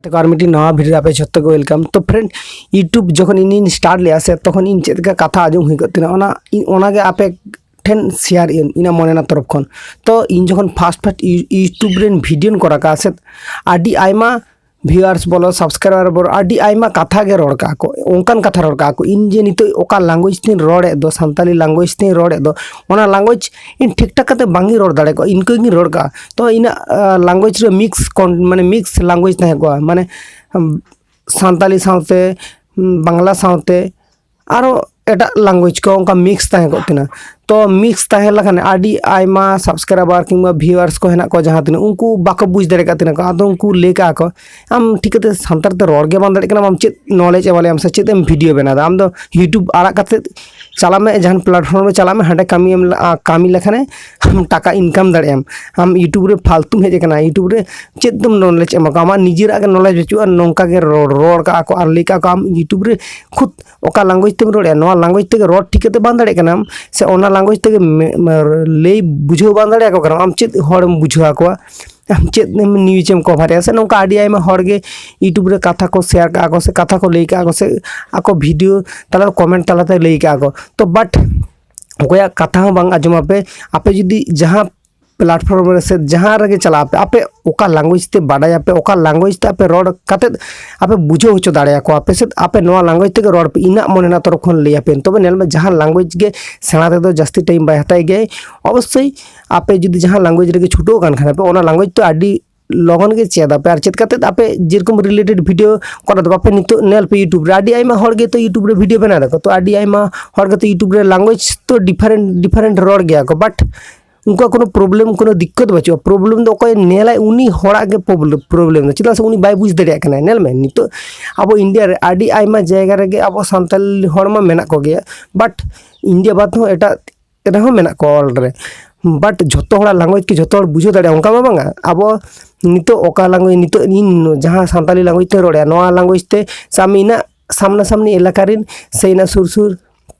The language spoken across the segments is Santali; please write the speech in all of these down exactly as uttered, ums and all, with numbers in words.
ᱛᱮᱠᱚ ᱟᱨ ᱢᱤᱫᱴᱤᱡ ᱱᱟᱣᱟ ᱵᱷᱤᱰᱤᱭᱳ ᱨᱮ ᱟᱯᱮ ᱡᱷᱚᱛᱚ ᱠᱚ ᱣᱮᱞᱠᱟᱢ᱾ ᱛᱚ ᱯᱷᱨᱮᱱᱰ, ᱤᱭᱩᱴᱩᱵᱽ ᱡᱚᱠᱷᱚᱱ ᱤᱧᱤᱧ ᱥᱴᱟᱨᱴ ᱞᱮᱜᱼᱟ ᱥᱮ, ᱛᱚᱠᱷᱚᱱ ᱤᱧ ᱪᱮᱫ ᱞᱮᱠᱟ ᱠᱟᱛᱷᱟ ᱟᱸᱡᱚᱢ ᱦᱩᱭ ᱠᱚᱜ ᱛᱤᱧᱟᱹ, ᱚᱱᱟ ᱤᱧ ᱚᱱᱟᱜᱮ ᱟᱯᱮ ᱴᱷᱮᱱ ᱥᱮᱭᱟᱨ ᱤᱧ ᱤᱧᱟᱹᱜ ᱢᱚᱱᱮ ᱨᱮᱱᱟᱜ ᱛᱚᱨᱚᱯ ᱠᱷᱚᱱ᱾ ᱛᱚ ᱤᱧ ᱡᱚᱠᱷᱚᱱ ᱯᱷᱟᱥᱴ ᱯᱷᱟᱥᱴ ᱤᱭᱩᱴᱩᱵᱽ ᱨᱮᱱ ᱵᱷᱤᱰᱤᱭᱳᱧ ᱠᱚᱨᱟᱣ ᱠᱟᱜᱼᱟ ᱥᱮ, ᱟᱹᱰᱤ ᱟᱭᱢᱟ ᱵᱷᱤᱭᱩᱣᱟᱨᱥ ᱵᱚᱞᱚ, ᱥᱟᱵᱥᱠᱨᱟᱭᱵᱟᱨ ᱵᱚᱞᱚ, ᱟᱹᱰᱤ ᱟᱭᱢᱟ ᱠᱟᱛᱷᱟ ᱜᱮ ᱨᱚᱲ ᱠᱟᱜᱼᱟ ᱠᱚ, ᱚᱱᱠᱟᱱ ᱠᱟᱛᱷᱟ ᱨᱚᱲ ᱠᱟᱜᱼᱟ ᱠᱚ᱾ ᱤᱧ ᱡᱮ ᱱᱤᱛᱚᱜ ᱚᱠᱟ ᱞᱟᱝᱜᱩᱭᱮᱡᱽ ᱛᱤᱧ ᱨᱚᱲᱮᱫ ᱫᱚ, ᱥᱟᱱᱛᱟᱞᱤ ᱞᱟᱝᱜᱩᱭᱮᱡᱽ ᱛᱤᱧ ᱨᱚᱲᱮᱫ ᱫᱚ, ᱚᱱᱟ ᱞᱟᱝᱜᱩᱭᱮᱡᱽ ᱤᱧ ᱴᱷᱤᱠ ᱴᱷᱟᱠ ᱠᱟᱛᱮ ᱵᱟᱝ ᱤᱧ ᱨᱚᱲ ᱫᱟᱲᱮ ᱠᱚᱜᱼᱟ, ᱤᱱᱠᱟᱹ ᱜᱤᱧ ᱨᱚᱲ ᱠᱟᱜᱼᱟ᱾ ᱛᱚ ᱤᱧᱟᱹᱜ ᱞᱟᱝᱜᱩᱭᱮᱡᱽ ᱨᱮ ᱢᱤᱠᱥ ᱠᱚᱱ ᱢᱟᱱᱮ ᱢᱤᱠᱥ ᱞᱟᱝᱜᱩᱭᱮᱡᱽ ᱛᱟᱦᱮᱸ ᱠᱚᱜᱼᱟ, ᱢᱟᱱᱮ ᱥᱟᱱᱛᱟᱞᱤ ᱥᱟᱶᱛᱮ ᱵᱟᱝᱞᱟ ᱥᱟᱶᱛᱮ ᱟᱨᱚ ᱮᱴᱟᱜ ᱞᱟᱝᱜᱩᱭᱮᱡᱽ ᱠᱚ ᱚᱱᱠᱟ ᱢᱤᱠᱥ ᱛᱟᱦᱮᱸ ᱠᱚᱜ ᱛᱤᱧᱟᱹ᱾ ᱛᱚ ᱢᱤᱠᱥ ᱛᱟᱦᱮᱸ ᱞᱮᱠᱷᱟᱱ ᱟᱹᱰᱤ ᱟᱭᱢᱟ ᱥᱟᱵᱥᱠᱨᱟᱭᱵᱟᱨ ᱠᱤᱝᱵᱟ ᱵᱷᱤᱭᱩᱣᱟᱨᱥ ᱠᱚ ᱦᱮᱱᱟᱜ ᱠᱚᱣᱟ ᱡᱟᱦᱟᱸ ᱛᱤᱱᱟᱹᱜ, ᱩᱱᱠᱩ ᱵᱟᱠᱚ ᱵᱩᱡᱽ ᱫᱟᱲᱮ ᱠᱟᱜ ᱛᱤᱧᱟᱹ ᱠᱚ᱾ ᱟᱫᱚ ᱩᱱᱠᱩ ᱞᱟᱹᱭ ᱠᱟᱜᱼᱟ ᱠᱚ, "ᱟᱢ ᱴᱷᱤᱠ ᱠᱟᱛᱮ ᱥᱟᱱᱛᱟᱲ ᱛᱮ ᱨᱚᱲ ᱜᱮ ᱵᱟᱢ ᱫᱟᱲᱮᱭᱟᱜ ᱠᱟᱱᱟ, ᱟᱢ ᱪᱮᱫ ᱱᱚᱞᱮᱡᱽ ᱮᱢ ᱮᱢᱟᱞᱮᱭᱟ ᱥᱮ ᱪᱮᱫ ᱮᱢ ᱵᱷᱤᱰᱤᱭᱳ ᱵᱮᱱᱟᱣ ᱮᱫᱟ? ᱟᱢ ᱫᱚ ᱭᱩᱴᱩᱵᱽ ᱟᱲᱟᱜ ᱠᱟᱛᱮ ᱪᱟᱞᱟᱜ ᱢᱮ, ᱡᱟᱦᱟᱱ ᱯᱞᱟᱴᱯᱷᱚᱨᱢ ᱨᱮ ᱪᱟᱞᱟᱜ ᱢᱮ, ᱦᱟᱸᱰᱮ ᱠᱟᱹᱢᱤ ᱮᱢ ᱞᱟ- ᱠᱟᱹᱢᱤ ᱞᱮᱠᱷᱟᱱᱮ ᱟᱢ ᱴᱟᱠᱟ ᱤᱱᱠᱟᱢ ᱫᱟᱲᱮᱭᱟᱜ ᱟᱢ᱾ ᱟᱢ ᱭᱩᱴᱩᱵᱽ ᱨᱮ ᱯᱷᱟᱞᱛᱩᱢ ᱦᱮᱡ ᱟᱠᱟᱱᱟ, ᱭᱩᱴᱩᱵᱽ ᱨᱮ ᱪᱮᱫ ᱫᱚᱢ ᱱᱚᱞᱮᱡᱽ ᱮᱢᱟ ᱠᱚᱣᱟ? ᱟᱢᱟᱜ ᱱᱤᱡᱮᱨᱟᱜ ᱜᱮ ᱱᱚᱞᱮᱡᱽ ᱵᱟᱹᱪᱩᱜᱼᱟ, ᱱᱚᱝᱠᱟ ᱜᱮ ᱨᱚᱲ ᱨᱚᱲ ᱠᱟᱜᱼᱟ ᱠᱚ ᱟᱨ ᱞᱟᱹᱭ ᱠᱟᱜᱼᱟ ᱠᱚ ᱟᱢ ᱭᱩᱴᱩᱵᱽ ᱨᱮ ᱠᱷᱩᱫ ᱚᱠᱟ ᱞᱟᱝᱜᱩᱭᱮᱡᱽ ᱛᱮᱢ ᱨᱚᱲᱮᱫᱼᱟ, ᱱᱚᱣᱟ ᱞᱟᱝᱜᱩᱭᱮᱡᱽ ᱛᱮᱜᱮ ᱨᱚᱲ ᱴᱷᱤᱠ ᱠᱟᱛᱮ ᱵᱟᱝ ᱫᱟᱲᱮᱭᱟᱜ ᱠᱟᱱᱟᱢ, ᱥᱮ ᱚᱱᱟ ᱞᱟᱝᱜᱩᱭᱮᱡᱽ ᱛᱮᱜᱮ ᱢᱮ- ᱢᱮ- ᱞᱟᱹᱭ ᱵᱩᱡᱷᱟᱹᱣ ᱵᱟᱝ ᱫᱟᱲᱮᱭᱟᱠᱚ ᱠᱟᱱᱟᱢ, ᱟᱢ ᱪᱮᱫ ᱦᱚᱲᱮᱢ ᱵᱩᱡᱷᱟᱹᱣ ᱟᱠᱚᱣᱟ? ᱟᱢ ᱪᱮᱫ ᱮᱢ ᱱᱤᱭᱩᱡᱽ ᱮᱢ ᱠᱚᱵᱷᱟᱨᱮᱜᱼᱟ?" ᱥᱮ ᱱᱚᱝᱠᱟ ᱟᱹᱰᱤ ᱟᱭᱢᱟ ᱦᱚᱲ ᱜᱮ ᱭᱩᱴᱩᱵᱽ ᱨᱮ ᱠᱟᱛᱷᱟ ᱠᱚ ᱥᱮᱭᱟᱨ ᱠᱟᱜᱼᱟ ᱠᱚ, ᱥᱮ ᱠᱟᱛᱷᱟ ᱠᱚ ᱞᱟᱹᱭ ᱠᱟᱜᱼᱟ ᱠᱚ, ᱥᱮ ᱟᱠᱚ ᱵᱷᱤᱰᱤᱭᱳ ᱛᱟᱞᱟ ᱠᱚᱢᱮᱱᱴ ᱛᱟᱞᱟᱛᱮ ᱞᱟᱹᱭ ᱠᱟᱜᱼᱟ ᱠᱚ᱾ ᱛᱚ ᱵᱟᱴ ᱚᱠᱚᱭᱟᱜ ᱠᱟᱛᱷᱟ ᱦᱚᱸ ᱵᱟᱝ ᱟᱸᱡᱚᱢ ᱟᱯᱮ᱾ ᱟᱯᱮ ᱡᱩᱫᱤ ᱡᱟᱦᱟᱸ ᱯᱞᱟᱴᱯᱷᱚᱨᱢ ᱨᱮ ᱥᱮ ᱡᱟᱦᱟᱸ ᱨᱮᱜᱮ ᱪᱟᱞᱟᱜ ᱟᱯᱮ, ᱟᱯᱮ ᱚᱠᱟ ᱞᱟᱝᱜᱩᱭᱮᱡᱽ ᱛᱮ ᱵᱟᱰᱟᱭᱟᱯᱮ, ᱚᱠᱟ ᱞᱟᱝᱜᱩᱭᱮᱡᱽ ᱛᱮ ᱟᱯᱮ ᱨᱚᱲ ᱠᱟᱛᱮᱫ ᱟᱯᱮ ᱵᱩᱡᱷᱟᱹᱣ ᱦᱚᱪᱚ ᱫᱟᱲᱮᱭᱟᱠᱚᱣᱟ ᱯᱮ, ᱥᱮ ᱟᱯᱮ ᱱᱚᱣᱟ ᱞᱟᱝᱜᱩᱭᱮᱡᱽ ᱛᱮᱜᱮ ᱨᱚᱲ ᱯᱮ, ᱤᱧᱟᱹᱜ ᱢᱚᱱᱮ ᱨᱮᱱᱟᱜ ᱛᱚᱨᱚᱯ ᱠᱷᱚᱱ ᱞᱟᱹᱭ ᱟᱯᱮ᱾ ᱛᱚᱵᱮ ᱧᱮᱞ ᱢᱮ, ᱡᱟᱦᱟᱸ ᱞᱟᱝᱜᱩᱭᱮᱡᱽ ᱜᱮ ᱥᱮᱬᱟ ᱛᱮᱫᱚ ᱡᱟᱹᱥᱛᱤ ᱴᱟᱭᱤᱢ ᱵᱟᱭ ᱦᱟᱛᱟᱣ ᱜᱮᱭᱟᱭ᱾ ᱚᱵᱚᱥᱥᱳᱭ ᱟᱯᱮ ᱡᱩᱫᱤ ᱡᱟᱦᱟᱸ ᱞᱟᱝᱜᱩᱭᱮᱡᱽ ᱨᱮᱜᱮ ᱪᱷᱩᱴᱟᱹᱣ ᱟᱠᱟᱱ ᱠᱷᱟᱱ ᱯᱮ, ᱚᱱᱟ ᱞᱟᱝᱜᱩᱭᱮᱡᱽ ᱫᱚ ᱟᱹᱰᱤ ᱞᱚᱜᱚᱱ ᱜᱮ ᱪᱮᱫ ᱟᱯᱮ᱾ ᱟᱨ ᱪᱮᱫ ᱠᱟᱛᱮᱫ ᱟᱯᱮ ᱡᱮᱨᱚᱠᱚᱢ ᱨᱤᱞᱮᱴᱮᱰ ᱵᱷᱤᱰᱤᱭᱳ ᱠᱚᱨᱟᱣ ᱫᱚ ᱵᱟᱯᱮ ᱱᱤᱛᱚᱜ ᱧᱮᱞ ᱯᱮ ᱭᱩᱴᱩᱵᱽ ᱨᱮ, ᱟᱹᱰᱤ ᱟᱭᱢᱟ ᱦᱚᱲ ᱜᱮ ᱛᱚ ᱭᱩᱴᱩᱵᱽ ᱨᱮ ᱵᱷᱤᱰᱤᱭᱳ ᱵᱮᱱᱟᱣ ᱫᱟᱠᱚ, ᱛᱚ ᱟᱹᱰᱤ ᱟᱭᱢᱟ ᱦᱚᱲ ᱜᱮ ᱛᱚ ᱭᱩᱴᱩᱵᱽ ᱨᱮ ᱞᱟᱝᱜᱩᱭᱮᱡᱽ ᱛᱚ ᱰᱤᱯᱷᱟᱨᱮᱱᱴ ᱰᱤᱯᱷᱟᱨᱮᱱᱴ ᱨᱚᱲ ᱜᱮᱭᱟ ᱠᱚ, ᱵᱟᱴ ᱩᱱᱠᱩᱣᱟᱜ ᱠᱳᱱᱳ ᱯᱨᱚᱵᱞᱮᱢ, ᱠᱳᱱᱳ ᱫᱤᱠᱠᱚᱛ ᱵᱟᱹᱪᱩᱜᱼᱟ᱾ ᱯᱨᱚᱵᱞᱮᱢ ᱫᱚ ᱚᱠᱚᱭ ᱧᱮᱞᱟᱭ ᱩᱱᱤ ᱦᱚᱲᱟᱜ ᱜᱮ ᱯᱨᱚᱵᱞᱮᱢ, ᱪᱮᱫᱟᱜ ᱥᱮ ᱩᱱᱤ ᱵᱟᱭ ᱵᱩᱡᱽ ᱫᱟᱲᱮᱭᱟᱜ ᱠᱟᱱᱟ᱾ ᱧᱮᱞ ᱢᱮ, ᱱᱤᱛᱚᱜ ᱟᱵᱚ ᱤᱱᱰᱤᱭᱟ ᱨᱮ ᱟᱹᱰᱤ ᱟᱭᱢᱟ ᱡᱟᱭᱜᱟ ᱨᱮᱜᱮ ᱟᱵᱚ ᱥᱟᱱᱛᱟᱲ ᱦᱚᱲ ᱢᱟ ᱢᱮᱱᱟᱜ ᱠᱚᱜᱮᱭᱟ, ᱵᱟᱴ ᱤᱱᱰᱤᱭᱟ ᱵᱟᱫ ᱦᱚᱸ ᱮᱴᱟᱜ ᱨᱮᱦᱚᱸ ᱢᱮᱱᱟᱜ ᱠᱚᱣᱟ ᱚᱞ ᱨᱮ, ᱵᱟᱴ ᱡᱷᱚᱛᱚ ᱦᱚᱲᱟᱜ ᱞᱟᱝᱜᱩᱭᱮᱡᱽ ᱠᱤ ᱡᱷᱚᱛᱚ ᱦᱚᱲ ᱵᱩᱡᱷᱟᱹᱣ ᱫᱟᱲᱮᱭᱟᱜᱼᱟ ᱚᱱᱠᱟ ᱢᱟ ᱵᱟᱝᱟ᱾ ᱟᱵᱚ ᱱᱤᱛᱚᱜ ᱚᱠᱟ ᱞᱟᱝᱜᱩᱭᱮᱡᱽ, ᱱᱤᱛᱚᱜ ᱤᱧ ᱡᱟᱦᱟᱸ ᱥᱟᱱᱛᱟᱲᱤ ᱞᱟᱝᱜᱩᱭᱮᱡᱽ ᱛᱮ ᱨᱚᱲᱮᱫᱼᱟ, ᱱᱚᱣᱟ ᱞᱟᱝᱜᱩᱭᱮᱡᱽ ᱛᱮ ᱥᱟᱵ ᱢᱮ ᱤᱱᱟᱹᱜ ᱥᱟᱢᱱᱟ ᱥᱟᱢᱱᱤ ᱮᱞᱟᱠᱟ ᱨᱮᱱ ᱥᱮ ᱤᱱᱟᱹᱜ ᱥᱩᱨ ᱥᱩᱨ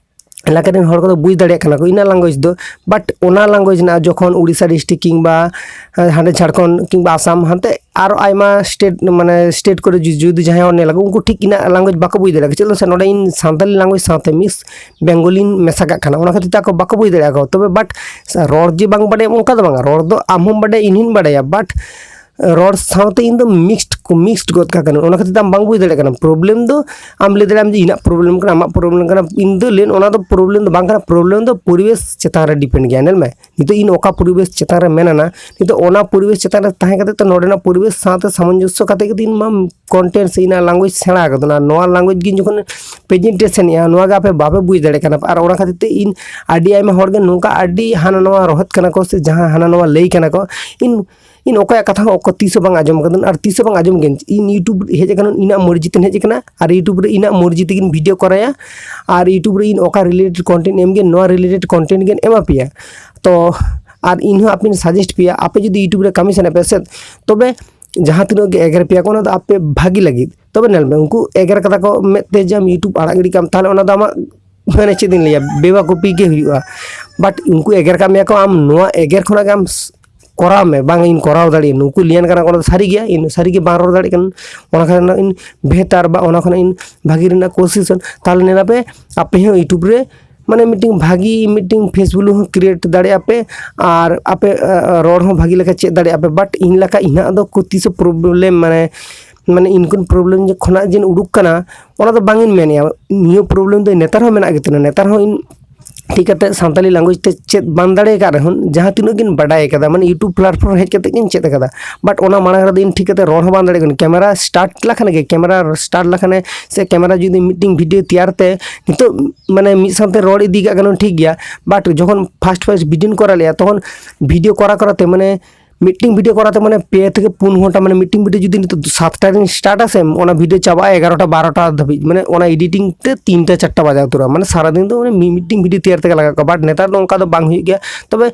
ᱮᱞᱟᱠᱟ ᱨᱮᱱ ᱦᱚᱲ ᱠᱚᱫᱚ ᱵᱩᱡᱽ ᱫᱟᱲᱮᱭᱟᱜ ᱠᱟᱱᱟ ᱠᱚ ᱤᱱᱟᱹ ᱞᱟᱝᱜᱩᱭᱮᱡᱽ ᱫᱚ᱾ ᱵᱟᱴ ᱚᱱᱟ ᱞᱟᱝᱜᱩᱭᱮᱡᱽ ᱨᱮᱱᱟᱜ ᱡᱚᱠᱷᱚᱱ ᱩᱲᱤᱥᱥᱟ ᱰᱤᱥᱴᱨᱤᱠᱴ ᱠᱤᱝᱵᱟ ᱦᱟᱸᱰᱮ ᱡᱷᱟᱲᱠᱷᱚᱸᱰ ᱠᱤᱝᱵᱟ ᱟᱥᱟᱢ ᱦᱟᱱᱛᱮ ᱟᱨᱚ ᱟᱭᱢᱟ ᱥᱴᱮᱴ, ᱢᱟᱱᱮ ᱥᱴᱮᱴ ᱠᱚᱨᱮ ᱡᱩ- ᱡᱩᱫᱤ ᱡᱟᱦᱟᱸᱭ ᱦᱚᱲ ᱧᱮᱞ ᱟᱠᱚ, ᱩᱱᱠᱩ ᱴᱷᱤᱠ ᱤᱱᱟᱹᱜ ᱞᱮᱝᱜᱩᱭᱮᱡᱽ ᱵᱟᱠᱚ ᱵᱩᱡᱽ ᱫᱟᱲᱮᱭᱟᱜᱼᱟ᱾ ᱪᱮᱫᱟᱜ ᱥᱮ ᱱᱚᱰᱮ ᱤᱧ ᱥᱟᱱᱛᱟᱞᱤ ᱞᱮᱝᱜᱩᱭᱮᱡᱽ ᱥᱟᱶᱛᱮ ᱢᱤᱠᱥ ᱵᱮᱝᱜᱚᱞᱤᱧ ᱢᱮᱥᱟ ᱠᱟᱜ ᱠᱟᱱᱟ, ᱚᱱᱟ ᱠᱷᱟᱹᱛᱤᱨ ᱛᱮ ᱟᱠᱚ ᱵᱟᱠᱚ ᱵᱩᱡᱽ ᱫᱟᱲᱮᱭᱟᱜᱼᱟ ᱠᱚ᱾ ᱛᱚᱵᱮ ᱵᱟᱴ ᱨᱚᱲ ᱡᱮ ᱵᱟᱝ ᱵᱟᱰᱟᱭᱟᱢ, ᱚᱱᱠᱟ ᱫᱚ ᱵᱟᱝᱟ, ᱨᱚᱲ ᱫᱚ ᱟᱢ ᱦᱚᱸᱢ ᱵᱟᱰᱟᱭᱟ, ᱤᱧ ᱦᱚᱸᱧ ᱵᱟᱰᱟᱭᱟ, ᱵᱟᱴ ᱨᱚᱲ ᱥᱟᱶᱛᱮ ᱤᱧ ᱫᱚ ᱢᱤᱠᱥᱰ ᱠᱚ, ᱢᱤᱠᱥᱰ ᱜᱚᱫ ᱠᱟᱜ ᱠᱟᱹᱱᱟᱹᱧ᱾ ᱚᱱᱟ ᱠᱷᱟᱹᱛᱤᱨ ᱛᱮ ᱟᱢ ᱵᱟᱝ ᱵᱩᱡᱽ ᱫᱟᱲᱮᱭᱟᱜ ᱠᱟᱱᱟ᱾ ᱯᱨᱚᱵᱞᱮᱢ ᱫᱚ ᱟᱢ ᱞᱟᱹᱭ ᱫᱟᱲᱮᱭᱟᱜ ᱟᱢ ᱡᱮ ᱤᱧᱟᱹᱜ ᱯᱨᱚᱵᱞᱮᱢ ᱠᱟᱱᱟ, ᱟᱢᱟᱜ ᱯᱨᱚᱵᱞᱮᱢ ᱠᱟᱱᱟ, ᱤᱧ ᱫᱚ ᱞᱟᱹᱭ ᱚᱱᱟ ᱫᱚ ᱯᱨᱚᱵᱞᱮᱢ ᱫᱚ ᱵᱟᱝ ᱠᱟᱱᱟ, ᱯᱨᱚᱵᱞᱮᱢ ᱫᱚ ᱯᱚᱨᱤᱵᱮᱥ ᱪᱮᱛᱟᱱ ᱨᱮ ᱰᱤᱯᱮᱱᱰ ᱜᱮᱭᱟ᱾ ᱧᱮᱞ ᱢᱮ, ᱱᱤᱛᱚᱜ ᱤᱧ ᱚᱠᱟ ᱯᱚᱨᱤᱵᱮᱥ ᱪᱮᱛᱟᱱ ᱨᱮ ᱢᱮᱱᱟᱱᱟ, ᱱᱤᱛᱚᱜ ᱚᱱᱟ ᱯᱚᱨᱤᱵᱮᱥ ᱪᱮᱛᱟᱱ ᱨᱮ ᱛᱟᱦᱮᱸ ᱠᱟᱛᱮ ᱛᱚ ᱱᱚᱰᱮᱱᱟᱜ ᱯᱚᱨᱤᱵᱮᱥ ᱥᱟᱶᱛᱮ ᱥᱟᱢᱚᱧᱡᱚᱥᱥᱚ ᱠᱟᱛᱮ ᱜᱮ ᱤᱧ ᱢᱟ ᱠᱚᱱᱴᱮᱱᱴ ᱥᱮ ᱤᱧᱟᱹᱜ ᱞᱮᱝᱜᱩᱭᱮᱡᱽ ᱥᱮᱬᱟ ᱟᱠᱟᱫᱟ᱾ ᱚᱱᱟ ᱱᱚᱣᱟ ᱞᱮᱝᱜᱩᱭᱮᱡᱽ ᱜᱮ ᱤᱧ ᱡᱚᱠᱷᱚᱱ ᱯᱨᱮᱡᱮᱱᱴᱮᱥᱚᱱᱮᱜᱼᱟ, ᱱᱚᱣᱟ ᱜᱮ ᱟᱯᱮ ᱵᱟᱯᱮ ᱵᱩᱡᱽ ᱫᱟᱲᱮᱭᱟᱜ ᱠᱟᱱᱟ᱾ ᱟᱨ ᱚᱱᱟ ᱠᱷᱟᱹᱛᱤᱨ ᱛᱮ ᱤᱧ ᱟᱹᱰᱤ ᱟᱭᱢᱟ ᱦᱚᱲ ᱜᱮ ᱱᱚᱝᱠᱟ ᱟᱹᱰᱤ ᱦᱟᱱᱟ ᱱᱚᱣᱟ ᱨᱚᱦᱮᱫ ᱠᱟᱱᱟ ᱠᱚ ᱥᱮ ᱡᱟᱦᱟᱸ ᱦᱟᱱᱟ ᱱᱚᱣᱟ ᱞᱟᱹᱭ ᱠᱟᱱᱟ ᱠᱚ, ᱤᱧ ᱤᱧ ᱚᱠᱚᱭᱟᱜ ᱠᱟᱛᱷᱟ ᱦᱚᱸ ᱚᱠᱚ ᱛᱤᱥ ᱦᱚᱸ ᱵᱟᱝ ᱟᱸᱡᱚᱢ ᱠᱟᱫᱟᱹᱧ ᱟᱨ ᱛᱤᱥ ᱦᱚᱸ ᱵᱟᱝ ᱟᱸᱡᱚᱢ ᱜᱮᱭᱟᱹᱧ᱾ ᱤᱧ YouTube ᱦᱮᱡ ᱟᱠᱟᱱᱟ, ᱤᱧᱟᱹᱜ ᱢᱚᱨᱡᱤ ᱛᱮᱧ ᱦᱮᱡ ᱟᱠᱟᱱᱟ ᱟᱨ YouTube ᱨᱮ ᱤᱧᱟᱹᱜ ᱢᱚᱨᱡᱤ ᱛᱮᱜᱮᱧ ᱵᱷᱤᱰᱤᱭᱳ ᱠᱚᱨᱟᱭᱟ᱾ ᱟᱨ YouTube ᱨᱮ ᱤᱧ ᱚᱠᱟ ᱨᱤᱞᱮᱴᱮᱰ ᱠᱚᱱᱴᱮᱱᱴ ᱮᱢ ᱜᱮ, ᱱᱚᱣᱟ ᱨᱤᱞᱮᱴᱮᱰ ᱠᱚᱱᱴᱮᱱᱴ ᱜᱮᱧ ᱮᱢᱟ ᱯᱮᱭᱟ᱾ ᱛᱚ ᱟᱨ ᱤᱧ ᱦᱚᱸ ᱟᱯᱮᱧ ᱥᱟᱡᱮᱥᱴ ᱯᱮᱭᱟ, ᱟᱯᱮ ᱡᱩᱫᱤ YouTube ᱨᱮ ᱠᱟᱹᱢᱤ ᱥᱟᱱᱟ ᱯᱮᱭᱟ ᱥᱮ, ᱛᱚᱵᱮ ᱡᱟᱦᱟᱸ ᱛᱤᱱᱟᱹᱜ ᱜᱮ ᱮᱜᱮᱨ ᱯᱮᱭᱟ ᱠᱚ, ᱚᱱᱟ ᱫᱚ ᱟᱯᱮ ᱵᱷᱟᱹᱜᱤ ᱞᱟᱹᱜᱤᱫ᱾ ᱛᱚᱵᱮ ᱧᱮᱞ ᱢᱮ, ᱩᱱᱠᱩ ᱮᱜᱮᱨ ᱠᱟᱫᱟ ᱠᱚ ᱢᱮᱫ ᱛᱮ ᱡᱮ ᱟᱢ YouTube ᱟᱲᱟᱜ ᱜᱤᱰᱤ ᱠᱟᱜ ᱟᱢ, ᱛᱟᱦᱚᱞᱮ ᱚᱱᱟ ᱫᱚ ᱟᱢᱟᱜ, ᱢᱟᱱᱮ ᱪᱮᱫ ᱤᱧ ᱞᱟᱹᱭᱟ, ᱵᱮᱣᱟᱠᱩᱯᱤ ᱜᱮ ᱦᱩᱭᱩᱜᱼᱟ᱾ ᱵᱟᱴ ᱩᱱᱠᱩ ᱮᱜᱮᱨ ᱠᱟᱜ ᱢᱮᱭᱟ ᱠᱚ, ᱟᱢ ᱱᱚᱣᱟ ᱮᱜᱮᱨ ᱠᱷᱚᱱᱟᱜ ᱜᱮ ᱟᱢ ᱥ- ᱠᱚᱨᱟᱣ ᱢᱮ, ᱵᱟᱝ ᱤᱧ ᱠᱚᱨᱟᱣ ᱫᱟᱲᱮᱭᱟᱜᱼᱟ, ᱱᱩᱠᱩ ᱞᱟᱹᱭᱟᱱ ᱠᱟᱱᱟ ᱠᱚ, ᱚᱱᱟ ᱫᱚ ᱥᱟᱹᱨᱤ ᱜᱮᱭᱟ, ᱤᱧ ᱥᱟᱹᱨᱤ ᱜᱮ ᱵᱟᱝ ᱨᱚᱲ ᱫᱟᱲᱮᱭᱟᱜ ᱠᱟᱱᱟ, ᱚᱱᱟ ᱠᱷᱚᱱᱟᱜ ᱤᱧ ᱵᱮᱦᱛᱟᱨ ᱵᱟ ᱚᱱᱟ ᱠᱷᱚᱱᱟᱜ ᱤᱧ ᱵᱷᱟᱹᱜᱤ ᱨᱮᱱᱟᱜ ᱠᱳᱥᱤᱥ ᱦᱚᱸ᱾ ᱛᱟᱦᱚᱞᱮ ᱧᱮᱞ ᱟᱯᱮ, ᱟᱯᱮ ᱦᱚᱸ YouTube ᱨᱮ ᱢᱟᱱᱮ ᱢᱤᱫᱴᱮᱱ ᱵᱷᱟᱹᱜᱤ ᱢᱤᱫᱴᱮᱱ ᱯᱷᱮᱥᱵᱩᱠ ᱦᱚᱸ ᱠᱨᱤᱭᱮᱴ ᱫᱟᱲᱮᱭᱟᱜᱼᱟ ᱯᱮ, ᱟᱨ ᱟᱯᱮ ᱟᱨ ᱨᱚᱲ ᱦᱚᱸ ᱵᱷᱟᱹᱜᱤ ᱞᱮᱠᱟ ᱪᱮᱫ ᱫᱟᱲᱮᱭᱟᱜᱼᱟ ᱯᱮ᱾ ᱵᱟᱴ ᱤᱧ ᱞᱮᱠᱟ ᱤᱧᱟᱹᱜ ᱫᱚ ᱠᱚ ᱛᱤᱥ ᱦᱚᱸ ᱯᱨᱚᱵᱞᱮᱢ, ᱢᱟᱱᱮ ᱢᱟᱱᱮ ᱤᱧ ᱠᱷᱚᱱ ᱯᱨᱚᱵᱞᱮᱢ ᱡᱮ ᱠᱷᱚᱱᱟᱜ ᱡᱮ ᱩᱰᱩᱠ ᱠᱟᱱᱟ, ᱚᱱᱟ ᱫᱚ ᱵᱟᱝ ᱤᱧ ᱢᱮᱱᱮᱜᱼᱟ᱾ ᱱᱤᱭᱟᱹ ᱯᱨᱚᱵᱞᱮᱢ ᱫᱚ ᱱᱮᱛᱟᱨ ᱦᱚᱸ ᱢᱮᱱᱟᱜ ᱜᱮᱛᱤᱧᱟ, ᱱᱮᱛᱟᱨ ᱦᱚᱸ ᱤᱧ ᱴᱷᱤᱠ ᱠᱟᱛᱮ ᱥᱟᱱᱛᱟᱞᱤ ᱞᱮᱝᱜᱩᱭᱮᱡᱽ ᱛᱮ ᱪᱮᱫ ᱵᱟᱝ ᱫᱟᱲᱮ ᱟᱠᱟᱫ ᱨᱮᱦᱚᱸ, ᱡᱟᱦᱟᱸ ᱛᱤᱱᱟᱹᱜ ᱜᱤᱧ ᱵᱟᱰᱟᱭ ᱟᱠᱟᱫᱟ, ᱢᱟᱱᱮ YouTube ᱯᱞᱟᱴᱯᱷᱚᱨᱢ ᱦᱮᱡ ᱠᱟᱛᱮ ᱜᱤᱧ ᱪᱮᱫ ᱟᱠᱟᱫᱟ᱾ ᱵᱟᱴ ᱚᱱᱟ ᱢᱟᱲᱟᱝ ᱨᱮᱫᱚ ᱤᱧ ᱴᱷᱤᱠ ᱠᱟᱛᱮ ᱨᱚᱲ ᱦᱚᱸ ᱵᱟᱝ ᱫᱟᱲᱮᱭᱟᱜ ᱠᱟᱱᱟ᱾ ᱠᱮᱢᱮᱨᱟ ᱥᱴᱟᱨᱴ ᱞᱮᱠᱷᱟᱱ ᱜᱮ, ᱠᱮᱢᱮᱨᱟ ᱥᱴᱟᱨᱴ ᱞᱮᱠᱷᱟᱱ ᱥᱮ ᱠᱮᱢᱮᱨᱟ ᱡᱩᱫᱤ ᱢᱤᱫᱴᱮᱱ ᱵᱷᱤᱰᱤᱭᱳ ᱛᱮᱭᱟᱨ ᱛᱮ ᱱᱤᱛᱚᱜ ᱢᱟᱱᱮ ᱢᱤᱫ ᱥᱟᱶᱛᱮ ᱨᱚᱲ ᱤᱫᱤ ᱠᱟᱜ ᱠᱟᱱᱟ, ᱴᱷᱤᱠ ᱜᱮᱭᱟ᱾ ᱵᱟᱴ ᱡᱚᱠᱷᱚᱱ ᱯᱷᱟᱥᱴ ᱯᱷᱟᱥᱴ ᱵᱷᱤᱰᱤᱭᱳᱧ ᱠᱚᱨᱟᱣ ᱞᱮᱜᱼᱟ, ᱛᱚᱠᱷᱚᱱ ᱵᱷᱤᱰᱤᱭᱳ ᱠᱚᱨᱟᱣ ᱠᱚᱨᱟᱣ ᱛᱮ ᱢᱟᱱᱮ ᱢᱤᱫᱴᱮᱱ ᱵᱷᱤᱰᱤᱭᱳ ᱠᱚᱨᱟᱣ ᱛᱮ ᱢᱟᱱᱮ ᱯᱮ ᱛᱷᱮᱠᱮ ᱯᱩᱱ ᱜᱷᱚᱱᱴᱟ, ᱢᱟᱱᱮ ᱢᱤᱫᱴᱮᱱ ᱵᱷᱤᱰᱤᱭᱳ ᱡᱩᱫᱤ ᱱᱤᱛᱚᱜ ᱥᱟᱛᱴᱟ ᱨᱤᱧ ᱥᱴᱟᱨᱴᱟ ᱥᱮ, ᱚᱱᱟ ᱵᱷᱤᱰᱤᱭᱳ ᱪᱟᱵᱟᱜᱼᱟ ᱮᱜᱟᱨᱚᱴᱟ ᱵᱟᱨᱚᱴᱟ ᱫᱷᱟᱹᱵᱤᱡ, ᱢᱟᱱᱮ ᱚᱱᱟ ᱮᱰᱤᱴᱤᱝ ᱛᱮ ᱛᱤᱱᱴᱟ ᱪᱟᱨᱴᱟ ᱵᱟᱡᱟᱣ ᱩᱛᱟᱹᱨᱚᱜᱼᱟ, ᱢᱟᱱᱮ ᱥᱟᱨᱟᱫᱤᱱ ᱫᱚ ᱢᱟᱱᱮ ᱢᱤ- ᱢᱤᱫᱴᱮᱱ ᱵᱷᱤᱰᱤᱭᱳ ᱛᱮᱭᱟᱨ ᱛᱮᱜᱮ ᱞᱟᱜᱟᱜ ᱠᱟᱱᱟ᱾ ᱵᱟᱴ ᱱᱮᱛᱟᱨ ᱫᱚ ᱚᱱᱠᱟ ᱫᱚ ᱵᱟᱝ ᱦᱩᱭᱩᱜ ᱜᱮᱭᱟ᱾ ᱛᱚᱵᱮ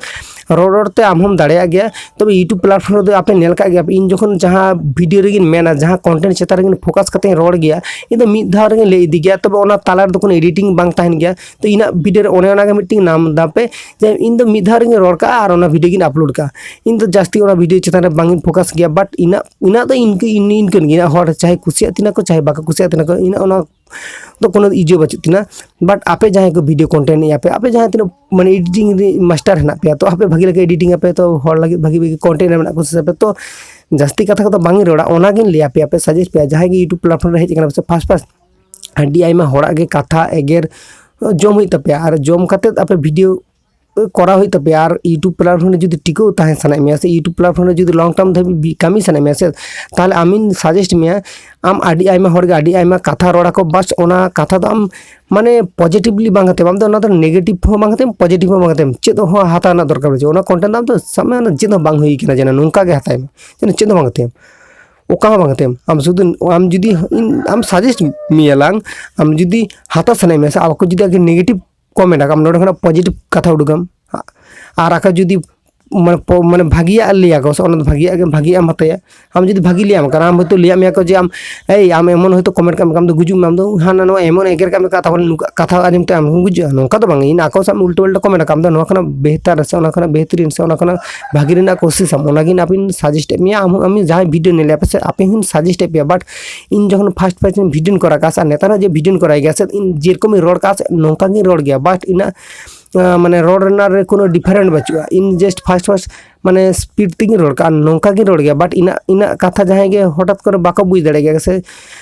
ᱨᱚᱲ ᱨᱚᱲ ᱛᱮ ᱟᱢ ᱦᱚᱸᱢ ᱫᱟᱲᱮᱭᱟᱜ ᱜᱮᱭᱟ᱾ ᱛᱚᱵᱮ YouTube platform ᱨᱮᱫᱚ ᱟᱯᱮ ᱧᱮᱞ ᱠᱟᱜ ᱜᱮᱭᱟ ᱯᱮ, ᱤᱧ ᱡᱚᱠᱷᱚᱱ ᱡᱟᱦᱟᱸ video ᱨᱮᱜᱤᱧ ᱢᱮᱱᱟ, ᱡᱟᱦᱟᱸ content ᱪᱮᱛᱟᱱ ᱨᱮᱜᱤᱧ focus ᱠᱟᱛᱮ ᱤᱧ ᱨᱚᱲ ᱜᱮᱭᱟ, ᱤᱧ ᱫᱚ ᱢᱤᱫ ᱫᱷᱟᱣ ᱨᱮᱜᱤᱧ ᱞᱟᱹᱭ ᱤᱫᱤ ᱜᱮᱭᱟ᱾ ᱛᱚᱵᱮ ᱚᱱᱟ ᱛᱟᱞᱟ ᱨᱮᱫᱚ ᱠᱳᱱᱳ editing ᱵᱟᱝ ᱛᱟᱦᱮᱱ ᱜᱮᱭᱟ᱾ ᱛᱚ ᱤᱧᱟᱹᱜ video ᱨᱮ ᱚᱱᱮ ᱚᱱᱟ ᱜᱮ ᱢᱤᱫᱴᱤᱝ ᱱᱟᱢ ᱫᱟᱯᱮ ᱡᱮ ᱤᱧ ᱫᱚ ᱢᱤᱫ ᱫᱷᱟᱣ ᱨᱮᱜᱤᱧ ᱨᱚᱲ ᱠᱟᱜᱼᱟ ᱟᱨ ᱚᱱᱟ video ᱜᱤᱧ upload ᱠᱟᱜᱼᱟ᱾ ᱤᱧ ᱫᱚ ᱡᱟᱹᱥᱛᱤ ᱚᱱᱟ video ᱪᱮᱛᱟᱱ ᱨᱮ ᱵᱟᱝ ᱤᱧ focus ᱜᱮᱭᱟ, but ᱤᱱᱟᱹᱜ ᱤᱱᱟᱹᱜ ᱫᱚ ᱤᱱᱠᱟᱹ ᱤᱱ- ᱤᱱᱠᱟᱹᱱ ᱜᱮ, ᱤᱱᱟᱹᱜ ᱦᱚᱲ ᱪᱟᱦᱮ ᱠᱩᱥᱤᱭᱟᱜ ᱛᱤᱧᱟ ᱠᱚ ᱪᱟᱦᱮ ᱵᱟᱠᱚ ᱠᱩᱥᱤᱭᱟᱜ ᱛᱤᱧᱟ ᱠᱚ, ᱤᱱᱟᱹᱜ ᱚᱱᱟ ᱫᱚ ᱠᱳᱱᱳ ᱤᱭᱟᱹ ᱵᱟᱹᱪᱩᱜ ᱛᱤᱧᱟ᱾ But ᱟᱯᱮ ᱡᱟᱦᱟᱸᱭ ᱠᱚ video content ᱮᱫᱼᱟ ᱯᱮ, ᱟᱯᱮ ᱡᱟᱦᱟᱸ ᱛᱤᱱᱟᱹᱜ ᱢᱟᱱᱮ editing ᱨᱮ master ᱦᱮᱱᱟᱜ ᱯᱮᱭᱟ, ᱛᱚ ᱟᱯᱮ ᱵᱷᱟᱜᱤ ᱞᱮᱠᱟ editing ᱟᱯᱮ, ᱛᱚ ᱦᱚᱲ ᱞᱟᱹᱜᱤᱫ ᱵᱷᱟᱜᱤ ᱵᱷᱟᱜᱤ content ᱨᱮ ᱢᱮᱱᱟᱜ ᱠᱚ ᱥᱮ ᱟᱯᱮ, ᱛᱚ ᱡᱟᱹᱥᱛᱤ ᱠᱟᱛᱷᱟ ᱠᱚᱫᱚ ᱵᱟᱝ ᱤᱧ ᱨᱚᱲᱟ, ᱚᱱᱟᱜᱤᱧ ᱞᱟᱹᱭ ᱟᱯᱮᱭᱟ᱾ ᱟᱯᱮ suggest ᱯᱮᱭᱟ, ᱡᱟᱦᱟᱸᱭ ᱜᱮ YouTube platform ᱨᱮ ᱦᱮᱡ ᱟᱠᱟᱱᱟ ᱯᱮ ᱥᱮ first first, ᱟᱹᱰᱤ ᱟᱭᱢᱟ ᱦᱚᱲᱟᱜ ᱜᱮ ᱠᱟᱛᱷᱟ ᱮᱜᱮᱨ ᱡᱚᱢ ᱦᱩᱭᱩᱜ ᱛᱟᱯᱮᱭᱟ, ᱟᱨ ᱡᱚᱢ ᱠᱟᱛᱮᱫ ᱟᱯᱮ video ᱠᱚᱨᱟᱣ ᱦᱩᱭᱩᱜ ᱛᱟᱯᱮᱭᱟ᱾ ᱟᱨ YouTube platform ᱨᱮ ᱡᱩᱫᱤ ᱴᱤᱠᱟᱹᱣ ᱛᱟᱦᱮᱸ ᱥᱟᱱᱟᱭᱮᱫ ᱢᱮᱭᱟ ᱥᱮ YouTube platform ᱨᱮ ᱡᱩᱫᱤ long term ᱫᱷᱟᱹᱵᱤᱡ ᱵᱤ- ᱠᱟᱹᱢᱤ ᱥᱟᱱᱟᱭᱮᱫ ᱢᱮᱭᱟ ᱥᱮ, ᱛᱟᱦᱚᱞᱮ ᱟᱢᱤᱧ suggest ᱢᱮᱭᱟ, ᱟᱢ ᱟᱹᱰᱤ ᱟᱭᱢᱟ ᱦᱚᱲ ᱜᱮ ᱟᱹᱰᱤ ᱟᱭᱢᱟ ᱠᱟᱛᱷᱟ ᱨᱚᱲ ᱟᱠᱚ, but ᱚᱱᱟ ᱠᱟᱛᱷᱟ ᱫᱚ ᱟᱢ ᱢᱟᱱᱮ positively ᱵᱟᱝ ᱠᱟᱛᱮᱢ, ᱟᱢ ᱫᱚ ᱚᱱᱟ ᱫᱚ negative ᱦᱚᱸ ᱵᱟᱝ ᱠᱟᱛᱮᱢ, positive ᱦᱚᱸ ᱵᱟᱝ ᱠᱟᱛᱮᱢ, ᱪᱮᱫ ᱦᱚᱸ ᱦᱟᱛᱟᱣ ᱨᱮᱱᱟᱜ ᱫᱚᱨᱠᱟᱨ ᱵᱟᱹᱪᱩᱜᱼᱟ᱾ ᱚᱱᱟ content ᱫᱚ ᱟᱢ ᱫᱚ ᱥᱟᱵ ᱢᱮ ᱚᱱᱟ ᱪᱮᱫ ᱦᱚᱸ ᱵᱟᱝ ᱦᱩᱭ ᱠᱟᱱᱟ, ᱡᱮᱱᱚ ᱱᱚᱝᱠᱟ ᱜᱮ ᱦᱟᱛᱟᱣ ᱢᱮ, ᱡᱮᱱᱚ ᱪᱮᱫ ᱦᱚᱸ ᱵᱟᱝ ᱠᱟᱛᱮᱢ, ᱚᱠᱟ ᱦᱚᱸ ᱵᱟᱝ ᱠᱟᱛᱮᱢ᱾ ᱟᱢ ᱥᱩᱫᱷᱩ ᱟᱢ ᱡᱩᱫᱤ ᱤᱧ- ᱟᱢ suggest ᱢᱮᱭᱟᱞᱟᱝ, ᱟᱢ ᱡᱩᱫᱤ ᱦᱟᱛᱟᱣ ᱥᱟᱱᱟᱭᱮᱫ ᱢᱮᱭᱟ ᱥᱮ, ᱟᱠᱚ ᱡᱩᱫᱤ ᱟᱜᱮ negative comment ᱟᱠᱟᱢ, ᱱᱚᱰᱮ ᱠᱷᱚᱱᱟᱜ positive ᱠᱟᱛᱷᱟ ᱩᱰᱩᱠᱟᱢ᱾ ᱟᱨ ᱟᱠᱟ ᱡᱩᱫᱤ ᱢᱟᱱᱮ ᱯᱚ- ᱢᱟᱱᱮ ᱵᱷᱟᱜᱤᱭᱟᱜ ᱞᱟᱹᱭᱟ ᱠᱚ ᱥᱮ, ᱚᱱᱟ ᱫᱚ ᱵᱷᱟᱜᱤᱭᱟᱜ ᱜᱮ, ᱵᱷᱟᱜᱤᱭᱟᱜ ᱮᱢ ᱦᱟᱛᱟᱭᱟ᱾ ᱟᱢ ᱡᱩᱫᱤ ᱵᱷᱟᱜᱤ ᱞᱟᱹᱭᱟᱢ ᱠᱟᱱᱟ, ᱟᱢ ᱦᱚᱭᱛᱳ ᱞᱟᱹᱭᱟᱜ ᱢᱮᱭᱟ ᱠᱚ ᱡᱮ ᱟᱢ, ᱮᱭ ᱟᱢ ᱮᱢᱚᱱ ᱦᱚᱭᱛᱳ comment ᱠᱟᱜ ᱢᱮ, ᱟᱢ ᱫᱚ ᱜᱩᱡᱩᱜ ᱢᱮ, ᱟᱢ ᱫᱚ ᱦᱟᱱᱟ ᱱᱚᱣᱟ ᱮᱢᱚᱱ ᱮᱜᱮᱨ ᱠᱟᱜ ᱢᱮ, ᱠᱟᱛᱷᱟ ᱵᱚᱞᱮ ᱱᱩᱠᱩ ᱠᱟᱛᱷᱟ ᱟᱸᱡᱚᱢ ᱛᱮ ᱟᱢ ᱦᱚᱸᱢ ᱜᱩᱡᱩᱜᱼᱟ, ᱱᱚᱝᱠᱟ ᱫᱚ ᱵᱟᱝ᱾ ᱤᱧ ᱟᱠᱚ ᱥᱟᱶ ᱩᱞᱴᱟᱹ ᱯᱟᱞᱴᱟ comment ᱟᱠᱟᱫ, ᱟᱢ ᱫᱚ ᱱᱚᱣᱟ ᱠᱷᱚᱱᱟᱜ ᱵᱮᱦᱛᱟᱨ ᱥᱮ ᱚᱱᱟ ᱠᱷᱚᱱᱟᱜ ᱵᱮᱦᱛᱟᱨᱤᱱ ᱥᱮ ᱚᱱᱟ ᱠᱷᱚᱱᱟᱜ ᱵᱷᱟᱜᱤ ᱨᱮᱱᱟᱜ ᱠᱳᱥᱤᱥ ᱟᱢ, ᱚᱱᱟᱜᱤᱧ ᱟᱯᱮᱧ suggest ᱮᱫ ᱢᱮᱭᱟ᱾ ᱟᱢ ᱦᱚᱸ ᱟᱢ ᱡᱟᱦᱟᱸᱭ video ᱧᱮᱞᱮᱫ ᱯᱮ ᱥᱮ, ᱟᱯᱮ ᱦᱚᱸᱧ suggest ᱮᱫ ᱯᱮᱭᱟ, but ᱤᱧ ᱡᱚᱠᱷᱚᱱ first first video ᱠᱚᱨᱟᱣ ᱠᱟᱜᱼᱟ ᱥᱮ, ᱟᱨ ᱱᱮᱛᱟᱨ ᱦᱚᱸ ᱡᱮ video ᱠᱚᱨᱟᱣ ᱜᱮᱭᱟ ᱥᱮ, ᱤᱧ ᱡᱮᱨᱚᱠᱚᱢᱤᱧ ᱨᱚᱲ ᱠᱟᱜᱼᱟ ᱥᱮ, ᱱᱚᱝᱠᱟ ᱜᱤᱧ ᱨᱚᱲ ᱜᱮᱭᱟ, but ᱤᱱᱟᱹ ᱟᱸ, ᱢᱟᱱᱮ ᱨᱚᱲ ᱨᱮᱱᱟᱜ ᱨᱮ ᱠᱳᱱᱳ different ᱵᱟᱹᱪᱩᱜᱼᱟ᱾ ᱤᱧ just first first ᱢᱟᱱᱮ speed ᱛᱮᱜᱤᱧ ᱨᱚᱲ ᱠᱟᱜᱼᱟ, ᱱᱚᱝᱠᱟ ᱜᱤᱧ ᱨᱚᱲ ᱜᱮᱭᱟ, but ᱤᱱᱟᱹᱜ ᱤᱱᱟᱹᱜ ᱠᱟᱛᱷᱟ ᱡᱟᱦᱟᱸᱭ ᱜᱮ ᱦᱚᱴᱟᱛ ᱠᱚᱨᱮ ᱵᱟᱠᱚ ᱵᱩᱡᱽ ᱫᱟᱲᱮᱭᱟᱜ ᱜᱮᱭᱟ ᱥᱮ,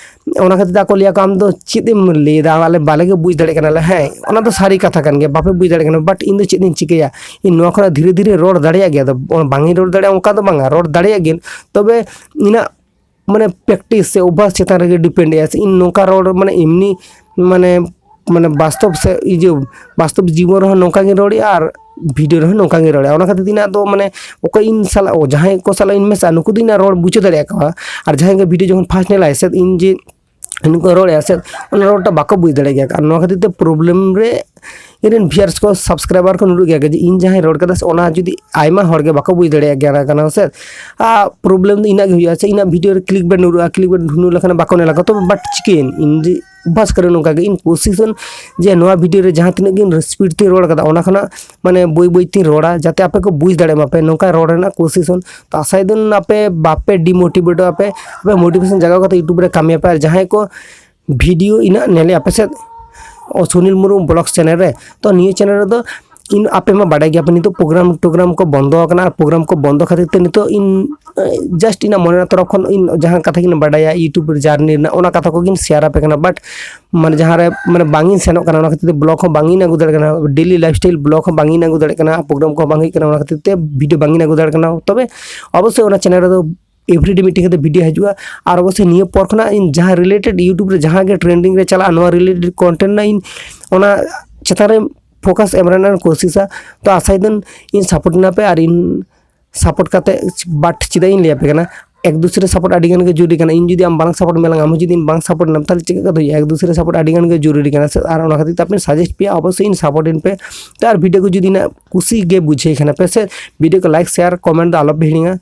ᱚᱱᱟ ᱠᱷᱟᱹᱛᱤᱨ ᱛᱮ ᱟᱠᱚ ᱞᱟᱹᱭᱟ ᱠᱚ, "ᱟᱢ ᱫᱚ ᱪᱮᱫ ᱮᱢ ᱞᱟᱹᱭᱫᱟ? ᱟᱞᱮ ᱵᱟᱞᱮ ᱜᱮ ᱵᱩᱡᱽ ᱫᱟᱲᱮᱭᱟᱜ ᱠᱟᱱᱟᱞᱮ᱾" ᱦᱮᱸ, ᱚᱱᱟ ᱫᱚ ᱥᱟᱹᱨᱤ ᱠᱟᱛᱷᱟ ᱠᱟᱱ ᱜᱮᱭᱟ, ᱵᱟᱯᱮ ᱵᱩᱡᱽ ᱫᱟᱲᱮᱭᱟᱜ ᱠᱟᱱᱟ, but ᱤᱧ ᱫᱚ ᱪᱮᱫ ᱤᱧ ᱪᱤᱠᱟᱹᱭᱟ? ᱤᱧ ᱱᱚᱣᱟ ᱠᱷᱚᱱᱟᱜ ᱫᱷᱤᱨᱮ ᱫᱷᱤᱨᱮ ᱨᱚᱲ ᱫᱟᱲᱮᱭᱟᱜ ᱜᱮᱭᱟ, ᱟᱫᱚ ᱵᱟᱝ ᱤᱧ ᱨᱚᱲ ᱫᱟᱲᱮᱭᱟᱜᱼᱟ ᱚᱱᱠᱟ ᱫᱚ ᱵᱟᱝᱟ, ᱨᱚᱲ ᱫᱟᱲᱮᱭᱟᱜ ᱜᱤᱭᱟᱹᱧ, ᱛᱚᱵᱮ ᱤᱧᱟᱹᱜ ᱢᱟᱱᱮ practice ᱥᱮ ᱚᱵᱷᱟᱥ ᱪᱮᱛᱟᱱ ᱨᱮᱜᱮ depend ᱮᱫᱼᱟ᱾ ᱥᱮ ᱤᱧ ᱱᱚᱝᱠᱟ ᱨᱚᱲ ᱢᱟᱱᱮ ᱮᱢᱱᱤ ᱢᱟᱱᱮ, ᱢᱟᱱᱮ ᱵᱟᱥᱛᱚᱵ ᱥᱮ ᱤᱭᱟᱹ ᱵᱟᱥᱛᱚᱵ ᱡᱤᱵᱚᱱ ᱨᱮᱦᱚᱸ ᱱᱚᱝᱠᱟ ᱜᱤᱧ ᱨᱚᱲᱮᱫᱼᱟ ᱟᱨ video ᱨᱮᱦᱚᱸ ᱱᱚᱝᱠᱟ ᱜᱤᱧ ᱨᱚᱲᱮᱫᱼᱟ᱾ ᱚᱱᱟ ᱠᱷᱟᱹᱛᱤᱨ ᱛᱮ ᱤᱧᱟᱹᱜ ᱫᱚ ᱢᱟᱱᱮ ᱚᱠᱚᱭ ᱤᱧ ᱥᱟᱞᱟᱜ, ᱡᱟᱦᱟᱸᱭ ᱠᱚ ᱥᱟᱞᱟᱜ ᱤᱧ ᱢᱮᱥᱟᱜᱼᱟ, ᱱᱩᱠᱩ ᱫᱚ ᱤᱧᱟᱹᱜ ᱨᱚᱲ ᱵᱩᱡᱷᱟᱹᱣ ᱫᱟᱲᱮᱭᱟᱜ ᱠᱚᱣᱟ᱾ ᱟᱨ ᱡᱟᱦᱟᱸᱭ ᱜᱮ video ᱡᱚᱠᱷᱚᱱ first ᱧᱮᱞᱟᱭ ᱥᱮ, ᱤᱧ ᱡᱮ ᱩᱱᱠᱩ ᱨᱚᱲᱮᱫᱼᱟ ᱥᱮ, ᱚᱱᱟ ᱨᱚᱲᱴᱟ ᱵᱟᱠᱚ ᱵᱩᱡᱽ ᱫᱟᱲᱮᱭᱟᱜ ᱜᱮᱭᱟ᱾ ᱟᱨ ᱱᱚᱣᱟ ᱠᱷᱟᱹᱛᱤᱨ ᱛᱮ ᱯᱨᱚᱵᱞᱮᱢ ᱨᱮ ᱤᱧ ᱨᱮᱱ ᱵᱷᱤᱭᱟᱨᱥ ᱠᱚ, ᱥᱟᱵᱥᱠᱨᱟᱭᱵᱟᱨ ᱠᱚ ᱧᱩᱨᱩᱜ ᱜᱮᱭᱟ ᱡᱮ ᱤᱧ ᱡᱟᱦᱟᱸᱧ ᱨᱚᱲ ᱠᱟᱫᱟ ᱥᱮ, ᱚᱱᱟ ᱡᱩᱫᱤ ᱟᱭᱢᱟ ᱦᱚᱲ ᱜᱮ ᱵᱟᱠᱚ ᱵᱩᱡᱽ ᱫᱟᱲᱮᱭᱟᱜ ᱜᱮᱭᱟ ᱠᱟᱱᱟ ᱥᱮ, ᱟᱨ ᱯᱨᱚᱵᱞᱮᱢ ᱫᱚ ᱤᱱᱟᱹᱜ ᱜᱮ ᱦᱩᱭᱩᱜᱼᱟ ᱥᱮ, ᱤᱧᱟᱹᱜ ᱵᱷᱤᱰᱤᱭᱳ ᱨᱮ ᱠᱞᱤᱠ ᱵᱮᱴ ᱧᱩᱨᱩᱜᱼᱟ, ᱠᱞᱤᱠ ᱵᱮᱴ ᱧᱩᱨᱩ ᱞᱮᱠᱷᱟᱱ ᱵᱟᱠᱚ ᱧᱮᱞᱟ ᱠᱚ᱾ ᱛᱚᱵᱮ ᱵᱟᱴ ᱪᱤᱠᱟᱹᱭᱮᱱ, ᱤᱧ ᱡᱮ ᱵᱟᱥ ᱠᱟᱨᱮ ᱱᱚᱝᱠᱟ ᱜᱮ ᱤᱧ ᱠᱳᱥᱤᱥ ᱡᱮ ᱱᱚᱣᱟ ᱵᱷᱤᱰᱤᱭᱳ ᱨᱮ ᱡᱟᱦᱟᱸ ᱛᱤᱱᱟᱹᱜ ᱜᱤᱧ ᱥᱯᱤᱰ ᱛᱮᱧ ᱨᱚᱲ ᱠᱟᱫᱟ, ᱚᱱᱟ ᱠᱷᱚᱱᱟᱜ ᱢᱟᱱᱮ ᱵᱟᱹᱭ ᱵᱟᱹᱭ ᱛᱤᱧ ᱨᱚᱲᱟ, ᱡᱟᱛᱮ ᱟᱯᱮ ᱠᱚ ᱵᱩᱡᱽ ᱫᱟᱲᱮᱭᱟᱜ ᱢᱟᱯᱮ, ᱱᱚᱝᱠᱟ ᱨᱚᱲ ᱨᱮᱱᱟᱜ ᱠᱳᱥᱤᱥ᱾ ᱛᱚ ᱟᱥᱟᱭ ᱫᱟᱹᱧ ᱟᱯᱮ ᱵᱟᱯᱮ ᱰᱤᱢᱳᱴᱤᱵᱷᱮᱴᱚᱜ ᱟᱯᱮ, ᱟᱯᱮ ᱢᱳᱴᱤᱵᱷᱮᱥᱚᱱ ᱡᱟᱭᱜᱟ ᱠᱟᱛᱮ ᱭᱩᱴᱩᱵᱽ ᱨᱮ ᱠᱟᱹᱢᱤᱭᱟᱯᱮ᱾ ᱟᱨ ᱡᱟᱦᱟᱸᱭ ᱠᱚ ᱵᱷᱤᱰᱤᱭᱳ ᱤᱱᱟᱹᱜ ᱧᱮᱞᱮᱫ ᱟᱯᱮ ᱥᱮ, ᱚ, ᱥᱩᱱᱤᱞ ᱢᱩᱨᱢᱩ ᱵᱞᱚᱜᱥ ᱪᱮᱱᱮᱞ ᱨᱮ, ᱛᱚ ᱱᱤᱭᱟᱹ ᱪᱮᱱᱮᱞ ᱨᱮᱫᱚ ᱤᱧ, ᱟᱯᱮ ᱢᱟ ᱵᱟᱰᱟᱭ ᱜᱮᱭᱟᱯᱮ, ᱱᱤᱛᱚᱜ ᱯᱨᱳᱜᱨᱟᱢ ᱴᱳᱜᱨᱟᱢ ᱠᱚ ᱵᱚᱱᱫᱚ ᱟᱠᱟᱱᱟ᱾ ᱟᱨ ᱯᱨᱳᱜᱨᱟᱢ ᱠᱚ ᱵᱚᱱᱫᱚ ᱠᱷᱟᱹᱛᱤᱨ ᱛᱮ ᱱᱤᱛᱚᱜ ᱤᱧ ᱡᱟᱥᱴ ᱤᱧᱟᱹᱜ ᱢᱚᱱᱮ ᱨᱮᱱᱟᱜ ᱛᱚᱨᱚᱯ ᱠᱷᱚᱱ ᱤᱧ ᱡᱟᱦᱟᱸ ᱠᱟᱛᱷᱟ ᱜᱤᱧ ᱵᱟᱰᱟᱭᱟ ᱭᱩᱴᱩᱵᱽ ᱨᱮ ᱡᱟᱨᱱᱤ ᱨᱮᱱᱟᱜ, ᱚᱱᱟ ᱠᱟᱛᱷᱟ ᱠᱚᱜᱤᱧ ᱥᱮᱭᱟᱨ ᱟᱯᱮ ᱠᱟᱱᱟ᱾ ᱵᱟᱴ ᱢᱟᱱᱮ ᱡᱟᱦᱟᱸ ᱨᱮ ᱢᱟᱱᱮ ᱵᱟᱝ ᱤᱧ ᱥᱮᱱᱚᱜ ᱠᱟᱱᱟ, ᱚᱱᱟ ᱠᱷᱟᱹᱛᱤᱨ ᱛᱮ ᱵᱞᱚᱜ ᱦᱚᱸ ᱵᱟᱝ ᱤᱧ ᱟᱹᱜᱩ ᱫᱟᱲᱮᱭᱟᱜ ᱠᱟᱱᱟ, ᱰᱮᱞᱤ ᱞᱟᱭᱤᱯᱷ ᱥᱴᱟᱭᱤᱞ ᱵᱞᱚᱜ ᱦᱚᱸ ᱵᱟᱝ ᱤᱧ ᱟᱹᱜᱩ ᱫᱟᱲᱮᱭᱟᱜ ᱠᱟᱱᱟ, ᱯᱨᱳᱜᱨᱟᱢ ᱠᱚᱦᱚᱸ ᱵᱟᱝ ᱦᱩᱭᱩᱜ ᱠᱟᱱᱟ, ᱚᱱᱟ ᱠᱷᱟᱹᱛᱤᱨ ᱛᱮ ᱵᱷᱤᱰᱤᱭᱳ ᱵᱟᱝ ᱤᱧ ᱟᱹᱜᱩ ᱫᱟᱲᱮᱭᱟᱜ ᱠᱟᱱᱟ᱾ ᱛᱚᱵᱮ ᱚᱵᱚᱥᱥᱳᱭ ᱚᱱᱟ ᱪᱮᱱᱮᱞ ᱨᱮᱫᱚ ᱮᱵᱷᱨᱤᱰᱮ ᱢᱤᱫᱴᱮᱱ ᱠᱟᱛᱮ ᱵᱷᱤᱰᱤᱭᱳ ᱦᱤᱡᱩᱜᱼᱟ᱾ ᱟᱨ ᱚᱵᱚᱥᱥᱳᱭ ᱱᱤᱭᱟᱹ ᱯᱚᱨ ᱠᱷᱚᱱᱟᱜ ᱤᱧ ᱡᱟᱦᱟᱸ ᱨᱤᱞᱮᱴᱮᱰ ᱭᱩᱴᱩᱵᱽ ᱨᱮ ᱡᱟᱦᱟᱸ ᱜᱮ ᱴᱨᱮᱱᱰᱤᱝ ᱨᱮ ᱪᱟᱞᱟᱜᱼᱟ, ᱱᱚᱣᱟ ᱨᱤᱞᱮᱴᱮᱰ ᱠᱚᱱᱴᱮᱱᱴ ᱨᱮᱱᱟᱜ ᱤᱧ ᱚᱱᱟ ᱪᱮᱛᱟᱱ ᱨᱮ ᱯᱷᱳᱠᱟᱥ ᱮᱢ ᱨᱮᱱᱟᱜ ᱤᱧ ᱠᱳᱥᱤᱥᱟ᱾ ᱛᱚ ᱟᱥᱟᱭ ᱫᱟᱹᱧ ᱤᱧ ᱥᱟᱯᱳᱨᱴ ᱮᱱᱟ ᱯᱮ, ᱟᱨ ᱤᱧ ᱥᱟᱯᱳᱨᱴ ᱠᱟᱛᱮ ᱵᱟᱴ ᱪᱮᱫᱟᱜ ᱤᱧ ᱞᱟᱹᱭ ᱟᱯᱮ ᱠᱟᱱᱟ, ᱮᱠ ᱫᱩᱥᱨᱮ ᱥᱟᱯᱳᱨᱴ ᱟᱹᱰᱤ ᱜᱟᱱ ᱜᱮ ᱡᱚᱨᱩᱨᱤ ᱠᱟᱱᱟ᱾ ᱤᱧ ᱡᱩᱫᱤ ᱟᱢ ᱵᱟᱝ ᱥᱟᱯᱳᱨᱴ ᱢᱮᱞᱟᱝ, ᱟᱢ ᱦᱚᱸ ᱡᱩᱫᱤ ᱤᱧ ᱵᱟᱝ ᱥᱟᱯᱳᱨᱴ ᱱᱟᱢ, ᱛᱟᱦᱚᱞᱮ ᱪᱮᱫ ᱞᱮᱠᱟ ᱦᱩᱭᱩᱜᱼᱟ? ᱮᱠ ᱫᱩᱥᱨᱮ ᱥᱟᱯᱳᱨᱴ ᱟᱹᱰᱤ ᱜᱟᱱ ᱜᱮ ᱡᱚᱨᱩᱨᱤ ᱠᱟᱱᱟ ᱥᱮ᱾ ᱟᱨ ᱚᱱᱟ ᱠᱷᱟᱹᱛᱤᱨ ᱛᱮ ᱟᱯᱮ ᱥᱟᱡᱮᱥᱴ ᱯᱮᱭᱟ, ᱚᱵᱚᱥᱥᱳᱭ ᱤᱧ ᱥᱟᱯᱳᱨᱴ ᱤᱧ ᱯᱮ᱾ ᱛᱚ ᱟᱨ ᱵᱷᱤᱰᱤᱭᱳ ᱠᱚ ᱡᱩᱫᱤ ᱤᱧᱟᱹᱜ ᱠᱩᱥᱤ ᱜᱮ ᱵᱩᱡᱷᱟᱹᱣ ᱠᱷᱟᱱ ᱯᱮ ᱥᱮ, ᱵᱷᱤᱰᱤᱭᱳ ᱠᱚ ᱞᱟᱭᱤᱠ, ᱥᱮᱭᱟᱨ, ᱠᱚᱢᱮᱱᱴ ᱫᱚ ᱟᱞᱚ ᱯᱮ ᱦᱤᱲᱤᱧᱟ᱾